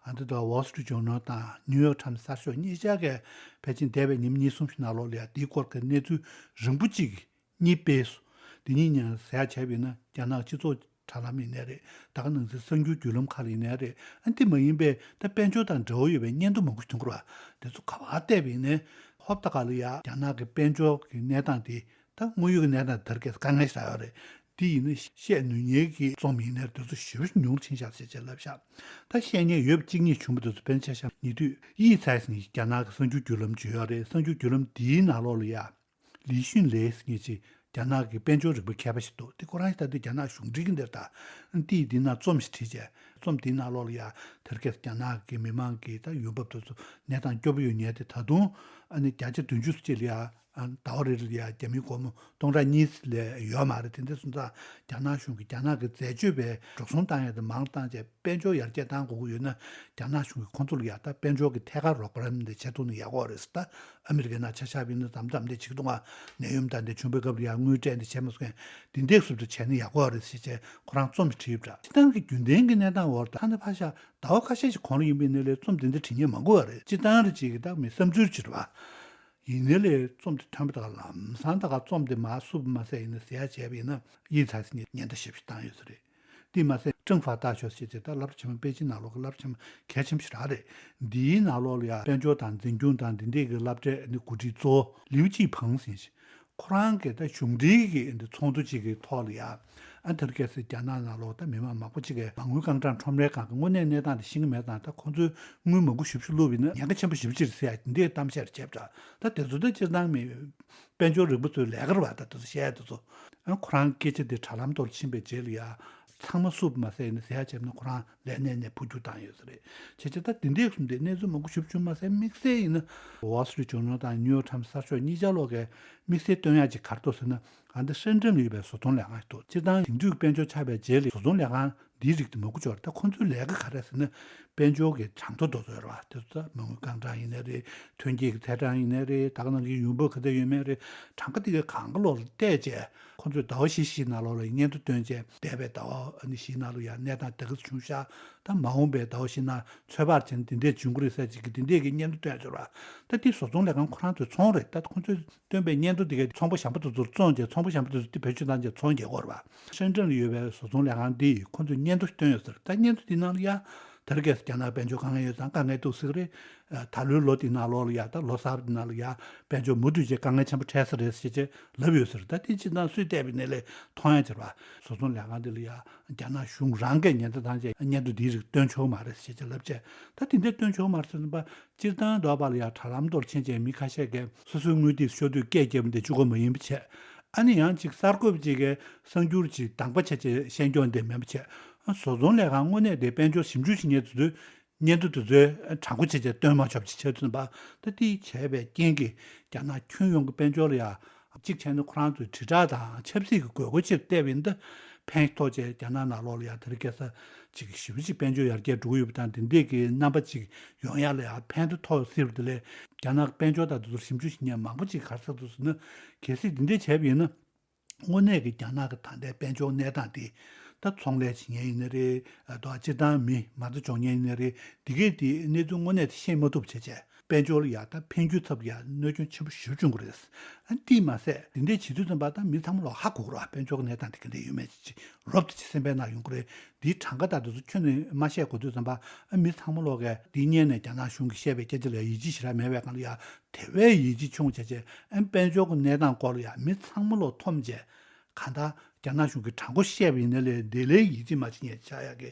ཨ་འདི་དང་Wall Street Journal་དང་New York Times་གསར་ཤོག་གཉིས་ཆ་གས་ཕལ་ཆེར་འདས་པའི་ཉིན་གཉིས་གསུམ་ཞིག་ནང་ལོགས་ལ་ཡང་དེའི་སྐོར་གྱི་གནས་ཚུལ་རིང་པོ་གཅིག་གཉིས་སྤེལ་སོང་། འདི་གཉིས་ཀྱང་ཟེར་ཡག་བྱས་པ་ཡིན་ན་རྒྱ་ནག་སྤྱི་ཚོགས་དྲ་ལམ་ཡིན་ནའི་རེད། ད་ག་ནང་བཞིན་གསར་འགྱུར་བརྒྱུད་ལམ་ཁག་ལ་ཡིན་ནའི་རེད། ཨ་འདི་མ་ཡིན་པའི་ད་དཔལ་འབྱོར་དང་འབྲེལ་བ་ཡོད་པའི་སྙན་ཐོ་མང་པོ་ཐོན་གི་རེད་བ། དེ་ཚོ་ག་པར་བལྟས་པ་ཡིན་ནའི་ཧོབ་ཏེ་ག་ལ་ཡ་རྒྱ་ནག་གི་དཔལ་འབྱོར་གྱི་གནས་སྟངས་དེ་ད་དངོས་ཡོད་ཀྱི་གནས་སྟངས་དེར་གས་དཀའ་ངལ་ཞིག་རག་ཡོད་རེད། འདི་ཡིན་ན་བཤད་ནུས་མཁན་གྱི་རྩོམ་ཡིན་ནའི་དེ་ཚོ་ཞེ་པོ་ཉུང་ཕྱིན་ཤག་ཟེར་བྱས་ལབ་ཤག་ད་བཤད་མཁན་ཡོད་པ་གཅིག་གཉིས་བྱུང་བ་དེ་ཚོ་དཔེར་ན་ཆ་བཞག་ཉེ་དུས་ཡིག་ཚའེ་ཟེར་མཁན་རྒྱ་ནག་གི་གསར་འགྱུར་བརྒྱུད་ལམ་ཅིག་ཡོད་རེད། གསར་འགྱུར་བརྒྱུད་ལམ་འདིའི་ནང་ལོགས་ལ་ཡ། ལི་ཤུན་ལེ་ཟེར་མཁན་ཅིག་རྒྱ་ནག་གི་དཔལ་འབྱོར་རིག་པ་མཁས་པ་ཞིག་འདུག་དེ་ཁོ་རང་ད་ལྟ་རྒྱ་ནག་གཞུང་འབྲེལ་གྱི་འདིར་ད་ཏིས་འདི་ན་རྩོམ་ཞིག་བྲིས་བྱས། རྩོམ་འདིའི་ནང་ལོགས་ལ་ཡ་དེར་གས་རྒྱ་ནག་གི་མི་མང་གི་ད་ཡོང་འབབ་དེ་ཚོ་གནས་སྟངས་སྐྱོ་པོ་ཡོད་མཁན་དེ་ད་དུང་ཨ་ནི་བརྒྱ་ཆ་བདུན་ཅུ་ཙམ་ཅིག་ལ་ཡ་ཟླ་བ་རེ་རེ་ལ་ཡ་རྒྱ་མིའི་སྒོར་མོ་སྟོང་ཕྲག་གཉིས་ལས་ཡོད་མ་རེད། དེ་འདྲ་སོང་ཙང་རྒྱ་ནག་གཞུང་གིས་རྒྱ་ནག་གི་འཛད་སྤྱོད་པའི་འགྲོ་སོང་བཏང་ཡ་དེ་མང་བཏང་བྱས། དཔལ་འབྱོར་ཡར་རྒྱས་གཏང་དགོས་ཀྱི་ཡོད་ན་རྒྱ་ནག་གཞུང་གིས་ཁོང་ཚོ་ལ་ཡ་ད་དཔལ་འབྱོར་གྱི་ཐད་ཀར་རོགས་པ་རམ་འདི་བྱེད་ཐུབ་ན་ཡག་པོ་རེད་ཟེར། ད་ཨ་མི་རི་ཀའི་ནང་ཆ་བཞག་པ་ཡིན་ན་མཚམས་མཚམས་འདི་བྱེད་ཀྱི་འདུག་ག་ནད་ཡམས་དང་འདི་བྱུང་པའི་སྐབས་ལ་ཡ་དངུལ་སྤྲད་འདི་བྱས་མ་སོང་། འདི་འདྲས་ཟུར་དུ་བྱས་ན་ཡག་པོ་རེད་ཟེར་བྱས་ཁོ་རང་རྩོམ་ཞིག་བྲིས་ཡོད་པ་འདྲ། སྤྱིར་བཏང་གི་རྒྱུན་ལྡན་གྱི་གནས་སྟངས་འོག་ད་ནི་ཕར་བཞག་ཟླ་བ་ཁ་ཤས་ཤིག་གོང་ལ་ཡིན་པའི་ནི་ལས་རྩོམ་འདི་འདྲ་བྲིས་མཁན་མང་པོ་ཡོད་རེད། སྤྱིར་བཏང་རེ་ཅིག་གི་ད་མི་བསམ་ཚུལ་བྱེད་པ། ཡིན་ནའི་ལས་རྩོམ་དེ་ཐོན་པ་དག་ལམ་སང་དག་རྩོམ་དེ་མར་བསུབ་མ་ཟད་ཡིན་ན་ཟེར་ཡ་བྱས་པ་ཡིན་ན་ཡིག་ཚ་ཟེར་ནས་ཉེན་བརྡ་ཞེ་པོ་ཞིག་བཏང་ཡོད་ས་རེད། དེས་མ་ཟད་ཀྲང་ཧྥ་ཏཱ་ཞོ་ཞེས་བྱས་ད་སློབ་གྲྭ་ཆེན་མོ་པེ་ཅིན་ནང་ལོགས་ཀྱི་སློབ་གྲྭ་ཆེན་མོ་གལ་ཆེན་པོ་ཞིག་རང་རེད། འདིའི་ནང་ལོགས་ལ་ཡ་དཔལ་འབྱོར་དང་འཛིན་སྐྱོང་དང་འདི་འདྲས་ཀྱི་སློབ་གྲྭའི་འགོ་ཁྲིད་གཙོ་བོ་ལིའུ་ཅི་ཕང་ཟེར་ཞིང་། ཁོ་རང་གིས་ད་གཞུང་འབྲེལ་གྱི་འདི་ཚོགས་འདུ་གཅིག་གི་ཐོག་ལ་ཡ། ཨ་དེར་གལ་སྲིད་རྒྱ་ནག་ནང་ལོགས་ད་མི་མང་མང་པོ་གཅིག་གིས་མ་དངུལ་རྐང་གྲངས་ཁྲོམ་རའི་སྒང་གི་དངོས་གནས་གནས་སྟངས་དེ་ཤེས་ཀྱི་མེད་ཙང་ད་ཁོང་ཚོས་དངུལ་མང་པོ་ཞེ་པོ་ཅིག་བླུགས་པ་ཡིན་ན་ཉེན་ཁ་ཆེན་པོ་ཞེ་པོ་ཅིག་རེད་ཟེར་ཡ་འདི་འདྲའི་གཏམ་བཤད་རེ་བྱས་པ་འདྲ། ད་དེ་ཚོ་ད་སྤྱིར་བཏང་མི་དཔལ་འབྱོར་རིག་པ་ཚོའི་ལས་ཀ་རེད་བ། ད་དེ་ཚོ་བཤད་ཡ་དེ་ཚོ་ཨ་ཁོ་རང་སྐད་ཆ་དེ་དྲ་ལམ་ཐོག་ལ་ཕྱིན་པའི་རྗེས་ལ་ཡ་ཚང་མ་བསུབ་མ་ཟད་ཡིན་ན་ཟེར་ཡ་བྱས་ན་ཁོ་རང་ལས་གནས་ནས་འཕོ་འགྱུར་བཏང་ཡོད་ས་རེད། བྱས་ཙང་ད་དེ་འདྲའི་གསུམ་དེ་གནས་ཚུལ་མང་པོ་ཞིབ་བྱུང་མ་ཟད་དམིགས་བསལ་ཡིན་ན་Wall Street Journal་དང་New York Times་གསར་ཤོག་གཉིས་ཆ་ལོག་གིས་དམིགས་བསལ་སྟོན་ཡག་ཅིག་ག་རེ་འདུག་ཟེར་ན། ཨ་འདི་ཧྲེན་ཀྲེན་ལ་ཡོད་པའི་བཟོ་ཚོང་ལས་ཁང་ཞིག་འདུག་སྤྱིར་བཏང་ཞིང་འབྲོག་དཔལ་འབྱོར་ཆགས་པའི་རྗེས་ལ་བཟོ་ཚོང་ལས་ཁང་འདིའི་རིགས་དེ་མང་པོ་ཅིག་ཡོད་རེད། ད་ཁོང་ཚོའི་ལས་ཀ་ག་རེ་ཟེར་ན་དཔལ་འབྱོར་གྱི་གྲངས་ཐོ་དེ་ཚོ་ཡོད་རེད་བ། དེ་ཚོ་ད་མ་དངུལ་རྐང་གྲངས་ཡིན་ནའི་རེད། ཐོན་སྐྱེད་ཀྱི་ཚད་གྲངས་ཡིན་ནའི་རེད། ད་ག་ནང་བཞིན་ཡོང་འབབ་ག་ཚད་ཡོད་མེད་རེད། གྲངས་ཀ་དེ་གའི་སྒང་ག་ལོག་ལ་བལྟས་བྱས་ཁོང་ཚོས་ཟླ་བ་བཞི་བཞིའི་ནང་ལོགས་ལ་སྙན་ཐོ་བཏོན་བྱས་འདས་པའི་ཟླ་བ་ཨ་ནི་བཞིའི་ནང་ལ་ཡང་གནས་སྟངས་དེ་ག་ཚོད་བྱུང་ཤག་ད་མ་འོངས་པའི་ཟླ་བ་བཞི་ནང་ཚོད་དཔག་བྱས་ན་འདི་འདྲས་བྱུང་གི་རེད་ཟེར་ཅིག་གི་འདི་འདྲས་ཀྱི་སྙན་ཐོ་བཏོན་ཡོད་རེད་བ། ད་འདི་བཟོ་ཚོང་ལས་ཁང་ཁོ་རང་ཚོའི་ཚོང་རེད། ད་ཁོང་ཚོས་བཏོན་པའི་སྙན་ཐོ་དེ་གའི་ཚོང་པ་གཞན་པ་དེ་ཚོར་བཙོང་བྱས་ཚོང་པ་གཞན་པ་དེ་ཚོ་དེ་བེད་སྤྱོད་བཏང་བྱས་ཚོང་རྒྱག་གི་ཡོད་རེད་བ། ཧྲེན་ཀྲེན་ལ་ཡོད་པའི་བཟོ་ཚོང་ལས་ཁང་འདིས་ཁོང་ཚོས་སྙན་ཐོ་ཞིག་བཏོན་ཡོད་ཟེར། ད་སྙན་ཐོ་འདི་ནང་ལ་ཡ་ དེར་གས་རྒྱ་ནག་དཔལ་འབྱོར་དཀའ་ངལ་ཡོད་ཙང་དཀའ་ངལ་འདུག་ཟེར་གི་རེད། ད་ལོའི་ལོ་འདི་ནང་ལོགས་ལ་ཡ་ད་ལོ་གསར་འདི་ནང་ལ་ཡ་དཔལ་འབྱོར་མུ་མཐུད་བྱས་དཀའ་ངལ་ཆེན་པོ་འཕྲད་ས་རེད་ཟེར་བྱས་ལབ་ཡོད་ཟེར། ད་དེ་སྤྱིར་བཏང་སུས་བལྟས་པའི་ནས་ལས་མཐོང་ཡ་ཅིག་རེད་བ། བཟོ་ཚོང་ལས་ཁང་འདི་ལ་ཡ་རྒྱ་ནག་གཞུང་རང་གིས་ཉེན་བརྡ་བཏང་བྱས་སྙན་ཐོ་འདིའི་རིགས་སྟོན་ཆོག་མ་རེད་ཟེར་བྱས་ལབ་བྱས། ད་དེ་འདྲ་སྟོན་ཆོག་མ་རེད་ཟེར་ཙམ་པ། སྤྱིར་བཏང་འདོགས་པ་ལ་ཡ་དྲ་ལམ་ཐོག་ཕྱིན་བྱས་མི་ཁ་ཤས་ཀྱིས་སོ་སོའི་དངུལ་དེ་ཤོར་དུས་སྐད་རྒྱབ་འདི་གཅིག་པོ་མ་ཡིན་པ་བྱས། ཨ་ནི་ཡང་གཅིག་གསར་འགོད་པ་གཅིག་གིས་གསར་འགྱུར་གཅིག་དང་པ་བྱས་བྱས་བཤད་རྒྱུ་འདི་མིན་པ་བྱས། ཨ་བཟོ་ཚོང་ལས་ཁང་དངོས་གནས་དེ་དཔལ་འབྱོར་ཞིབ་འཇུག་བྱེད་མཁན་དེ་ཚོས་སྙན་ཐོ་དེ་ཚོའི་དྲང་པོ་བྱས་བྱས་སྟོན་མ་ཆོག་པ་ཅིག་ཆགས་ཚུལ་པ། ད་དེ་བྱས་པའི་རྐྱེན་གྱིས་རྒྱ་ནག་ཁྱོན་ཡོངས་ཀྱི་དཔལ་འབྱོར་ལ་ཡ་གཅིག་བྱས་ན་ཁོ་རང་ཚོའི་དྲིལ་བསྒྲགས་དང་ཆབ་སྲིད་ཀྱི་དགོས་མཁོ་ཆེར་བལྟས་པ་ཡིན་ན། ཕན་ཐོགས་བྱས་རྒྱ་ནག་ནང་ལོགས་ལ་ཡ་དེ་རིང་ཁ་སང་ཅིག་ཞེ་པོ་ཅིག་དཔལ་འབྱོར་ཡར་རྒྱས་འགྲོ་གི་ཡོད་པ་དང་། དེ་འདྲས་ཀྱི་རྣམ་པ་ཅིག་ཡོང་ཡ་ལ་ཡ་ཕན་ཐོགས་སྲིད་པ་དེ་ལས། རྒྱ་ནག་དཔལ་འབྱོར་དང་དེ་ཚོར་ཞིབ་འཇུག་བྱེད་མཁན་མང་པོ་ཅིག་ག་རེ་ཟེར་འདུག་ཟེར་ན། གལ་སྲིད་འདི་འདྲས་བྱས་པ་ཡིན་ན། དངོས་གནས་ཀྱི་རྒྱ་ནག་གི་ད་ལྟའི་དཔལ་འབྱོར་གནས་སྟངས་དེ། ད་ཚོང་ལས་བྱེད་མཁན་ཡིན་ན་རེད། ཨ་ད་སྤྱིར་བཏང་མི་མ་འདྲ་སྦྱོང་མཁན་ཡིན་ན་རེད། འདི་གས་དེ་གནས་ཚུལ་དངོས་གནས་དེ་ཤེས་མ་ཐུབ་བྱས་བྱས། དཔལ་འབྱོར་ལ་ཡ་ད་འཕེལ་འགྱུར་ཚབ་ཡ་གནོད་སྐྱོན་ཆེན་པོ་ཞེ་པོ་བྱུང་གི་རེད། ཨ་དེས་མ་ཟད་འདི་འདྲའི་བྱེད་དུས་ཙམ་པ་ད་མི་ཚང་མ་ལོག་ཧ་གོ་གི་རེད། དཔལ་འབྱོར་གྱི་གནས་སྟངས་དེ་ག་འདྲ་ཡོད་མེད་ཅིག་རོབ་ཏུ་ཅིག་སེམས་པའི་ནང་ཡོང་གི་རེད། འདིའི་གྲངས་ཀ་དང་དེ་ཚོ་ཁྱོན་ནས་མ་བཤད་གོ་དུས་ཙམ་པ། ཨ་མི་ཚང་མ་ལོག་གིས་འདི་སྔོན་ནས་རྒྱ་ནག་གཞུང་གིས་བཤད་པའི་སྐད་ཆ་ལ་ཡ་ཡིད་ཆེས་ཞེ་དྲག་མེད་པའི་སྒང་ལ་ཡ་དེ་བས་ཡིད་ཆེས་ཆུང་བྱས་བྱས། ཨ་དཔལ་འབྱོར་གྱི་གནས་སྟངས་སྐོར་ལ་ཡ་མི་ཚང་མ་ལོག་འཐོམ་བྱས། གང་ལྟར་རྒྱ་ནག་གཞུང་གིས་དྲང་པོ་བཤད་པ་ཡིན་ན་ལས་དེ་ལས་ཡིད་ཆེས་མ་བྱེད་མཁན་ཆགས་ཡག་གི་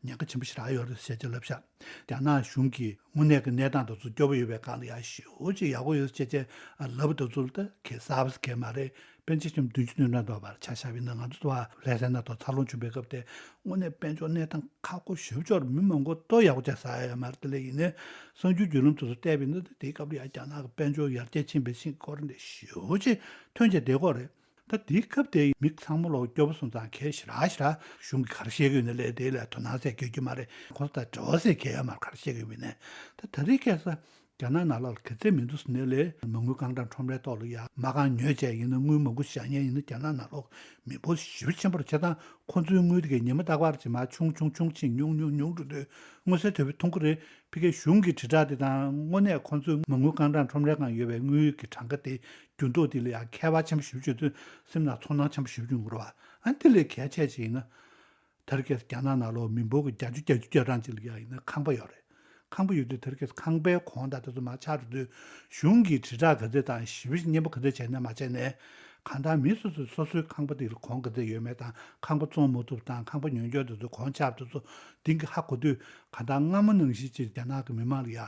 ཉེན་ཁ་ཆེན་པོ་ཞེ་དྲག་ཡོད་རེད་ཟེར་བྱས་ལབ་ཤག་རྒྱ་ནག་གཞུང་གིས་དངོས་གནས་ཀྱི་གནས་སྟངས་དེ་ཚོ་སྐྱོ་པོ་ཡོད་པའི་སྒང་ལ་ཡ་ཞེ་པོ་ཅིག་ཡག་པོ་ཡོད་ཟེར་བྱས་བྱས་ལབ་པ་དེ་ཚོ་ལ་ད་གས་གསར་པ་ཟེར་གས་མ་རེད། དཔེར་ན་ཆ་བཞག་ན་བདུན་ཅུ་དོན་གྲངས་ཐོག་བར་ཆ་བཞག་པ་ཡིན་ན། ང་ཚོ་ད་ལྷ་སའི་ནང་དུ་འཚར་ལོངས་བྱུང་པའི་སྐབས་དེ་དངོས་གནས་དཔལ་འབྱོར་གནས་སྟངས་ཁག་པོ་ཞེ་པོ་ཅིག་རེད། མི་མང་པོ་ལྟོ་ཡག་པོ་ཅིག་ཟ་ཡ་ཡོད་མ་རེད། དེ་ལས་ཡིན་ནའི་གསར་འགྱུར་བརྒྱུད་ལམ་དེ་ཚོ་བལྟས་པ་ཡིན་ན། དེའི་སྐབས་ལ་ཡ་རྒྱ་ནག་གི་དཔལ་འབྱོར་ཡར་རྒྱས་ཕྱིན་པའི་ཕྱིན་སྐོར་འདི་ཞེ་པོ་ཅིག་ཐོན་བྱས་བསྡད་ཀྱི་ཡོད་རེད། ད་དེའི་སྐབས་དེ་མི་ཚང་མ་ལོག་སྐྱོ་པོ་སོང་ཙང་གས་ཞེ་དྲག་ཞེ་དྲག་གཞུང་གིས་ག་རེ་བཤད་ཀྱི་ཡོད་ན་ལས་དེ་ལ་དོ་སྣང་ཟེར་རྒྱག་རྒྱུ་མ་རེད། ཁོ་ཚོ་དང་འབྲེལ་བ་ཟེར་གས་ཡོད་མ་རེད། ག་རེ་བཤད་ཀྱི་ཡོད་མིན་ནས། ད་ད་རེས་ཁ་སང་རྒྱ་ནག་ནང་ལོགས་ལ་ག་ཚད་མི་འདུག་ཟེར་ན་ལས། མ་དངུལ་རྐང་གྲངས་ཁྲོམ་རའི་ཐོག་ལ་ཡ་མ་རྐང་ཉོས་བྱས་ཡིན་ན་དངུལ་མང་པོ་བཞག་མཁན་ཡིན་ན་རྒྱ་ནག་ནང་ལོགས་མི་འབོར་ཞེ་པོ་ཆེན་པོ་རེད། བྱས་ཙང་ཁོ་ཚོའི་དངུལ་དེ་གས་ཉི་མ་རྟག་པར་ཅིག་མར་ཆུང་ཆུང་ཆུང་ཕྱིན་ཉུང་ཉུང་ཉུང་འགྲོ་དུས་མངོན་གསལ་དོད་པོས་མཐོང་གི་རེད། ཕ་གིའི་གཞུང་གི་དྲིལ་བསྒྲགས་དེ་དང་དངོས་གནས་ཁོ་ཚོའི་མ་དངུལ་རྐང་གྲངས་ཁྲོམ་རའི་སྒང་ཡོད་པའི་དངུལ་གྱི་གྲངས་ཀ་དེ་འགྱུར་ལྡོག་དེ་ལ་ཡང་ཁྱད་པར་ཆེན་པོ་ཞེ་པོ་ཅིག་ཡོད་དུས་སེམས་ནང་ཚོར་སྣང་ཆེན་པོ་ཞེ་པོ་ཅིག་ཡོང་གི་རེད་བ། ཨ་དེ་ལས་གལ་ཆེ་ཅིག་ཡིན་ན། དེར་གལ་སྲིད་རྒྱ་ནག་ནང་ལོགས་མི་འབོར་གྱི་བརྒྱད་ཅུ་གྱ་གྲངས་ཅིག་ལ་ཡང་ཡིན་ན་ཁང་པ་ཡོད་རེད། ཁང་པ་ཡོད་དུས་དེར་གལ་སྲིད་ཁང་པའི་གོང་དང་དེ་ཚོ་མར་ཆག་འགྲོ་དུས་གཞུང་གིས་དྲིལ་བསྒྲགས་ག་ཚད་དང་ཞེ་པོ་ཅིག་སྙན་པོ་ག་ཚད་བྱས་ན་མ་བྱས་ནས། གང་ལྟར་མི་སོ་སོས་སོ་སོའི་ཁང་པ་དེ་ལ་གོང་ག་ཚད་ཡོད་མེད་དང་། ཁང་པ་བཙོང་མ་ཐུབ་དང་། ཁང་པ་ཉོ་རྒྱུ་དེ་ཚོ་གོང་ཆག་དེ་ཚོ་འདི་གིས་ཧ་གོ་དུས། གང་ལྟར་སྔ་མོ་ནང་བཞིན་ཅིག་རྒྱ་ནག་གི་མི་མང་ལ་ཡ་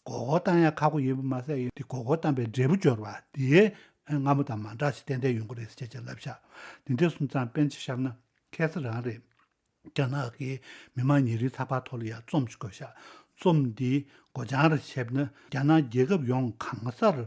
མགོ་སྐོར་བཏང་ཡ་ཁག་པོ་ཡིན་པ་མ་ཟད། ཡིན་དེ་མགོ་སྐོར་བཏང་པའི་འབྲས་བུ་འབྱོར་བ་དེ་སྔ་མོ་དང་མ་འདྲ་ཞིག་ཏན་ཏན་ཡོང་གི་རེད་ཟེར་བྱས་ལབ་ཤག་དེ་འདྲ་སོང་ཙང་དཔེར་ན་ཆ་བཞག་ན། ཁ་སང་རང་རེད། རྒྱ་ནག་གིས་མི་མང་ཉིན་རེའི་ཚགས་པར་ཐོག་ལ་ཡང་རྩོམ་ཞིག་བཀོད་ཤག་རྩོམ་འདིའི་སྒོ་བྱང་རེ་བྱས་ན། རྒྱ་ནག་རྒྱལ་ཁབ་ཡོངས་གང་སར་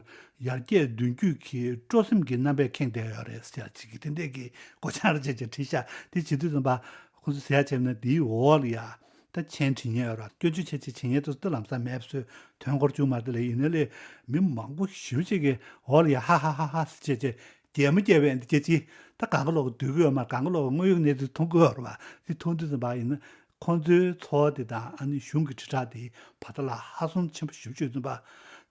ཡར་རྒྱས་མདུན་སྐྱོད་ཀྱི་སྤྲོ་སེམས་ཀྱི་རྣམ་པས་ཁེངས་བསྡད་ཡོད་རེད་ཟེར་ཅིག་གི་དེ་འདྲས་ཀྱི་སྒོ་བྱང་རེ་བྱས་བྱས་བྲིས་ཤག་དེ་བྱེད་དུས་ཙམ་པ་ཁོ་ཚོ་ཟེར་ཡ་བྱས་ན། དེའི་འོག་ལ་ཡ་ད་མཆན་བྲིས་མཁན་ཡོད་རེད། སྐྱོན་བརྗོད་བྱས་བྱས་བྱེད་མཁན་དེ་ཚོ་ད་ལམ་སང་མེད་པ་བཟོས། དོན་སྐོར་བྱུང་མ་རེད། དེ་ལས་ཡིན་ན་ལས་མི་མང་པོ་ཞེ་པོ་ཅིག་གིས་འོག་ལ་ཡ་ཧ་ཧ་ཧ་ཧ་ཟེར་བྱས་བྱས། གད་མོ་བགད་པའི་འདི་སྐད་ཅིག་ད་གང་ག་ལོག་སྡོད་ཀྱི་ཡོད་མ་རེད། གང་ག་ལོག་དངོས་ཡོད་གནས་ཚུལ་མཐོང་གི་ཡོད་རེད་བ། དེ་མཐོང་དུས་ཙམ་པ་ཡིན་ན། ཁོང་ཚོའི་འཚོ་བ་དེ་དང་ཨ་ནི་གཞུང་གི་དྲིལ་བསྒྲགས་དེ་བར་ཐག་ལ་ཧ་ཅང་ཆེན་པོ་ཞེ་པོ་ཅིག་ཡོད་ཙམ་པ།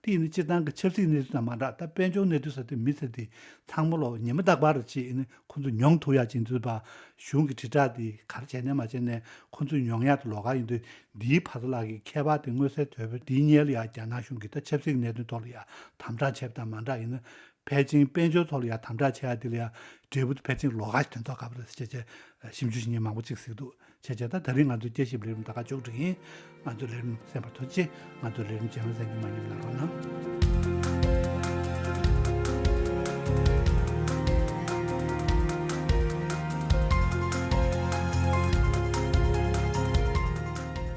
དེ་ཡིན་ན་སྤྱིར་བཏང་གི་ཆབ་སྲིད་གནས་ཚུལ་དང་མ་འདྲ། ད་དཔལ་འབྱོར་གནས་ཚུལ་ཟེར་དུས་མི་ཟེར་དེ་ཚང་མ་ལོག་ཉི་མ་རྟག་པར་ཅིག་ཡིན་ན་ཁོང་ཚོ་མྱོང་ཐུབ་ཡ་ཅིག་ཡིན་དུས་ཙམ་པ། གཞུང་གི་དྲིལ་བསྒྲགས་དེ་ག་རེ་བྱས་ནས་མ་བྱས་ནས་ཁོང་ཚོས་མྱོང་ཡ་དེ་ལོགས་ཀ་ཡིན་དུས། འདིའི་བར་ཐག་ལ་གི་ཁྱད་པར་དེ་མངོན་གསལ་དོད་པོ། འདིའི་སྔོན་ལ་ཡ་རྒྱ་ནག་གཞུང་གིས་ད་ཆབ་སྲིད་གནད་དོན་ཐོག་ལ་ཡ་དམ་དྲག་བྱས་པ་དང་མ་འདྲ་ཡིན་ན། ཕལ་ཆེར་དཔལ་འབྱོར་ཐོག་ལ་ཡ་དམ་དྲག་བྱེད་ཡ་དེ་ལ་ཡ་འབྲས་བུ་དེ་ཕལ་ཆེར་ལོགས་ཀ་ཞིག་ཐོན་ཐུབ་ཀྱི་རེད་ཟེར་བྱས་བྱས་ཞིབ་འཇུག་བྱེད་མཁན་མང་པོ་ཅིག་གཟིགས་འདུག་བྱས་བྱས་ད་ད་རིང་ང་ཚོའི་དཔྱད་ཞིབ་ལས་རིམ་ད་ག་མཇུག་སྒྲིལ་ཡིན། ང་ཚོའི་ལས་རིམ་གསན་པར་ཐུགས་རྗེ་ཆེ། ང་ཚོའི་ལས་རིམ་རྗེས་མ་གསན་རྒྱུ་མ་བསྙེལ་གནང་རོགས་གནང་།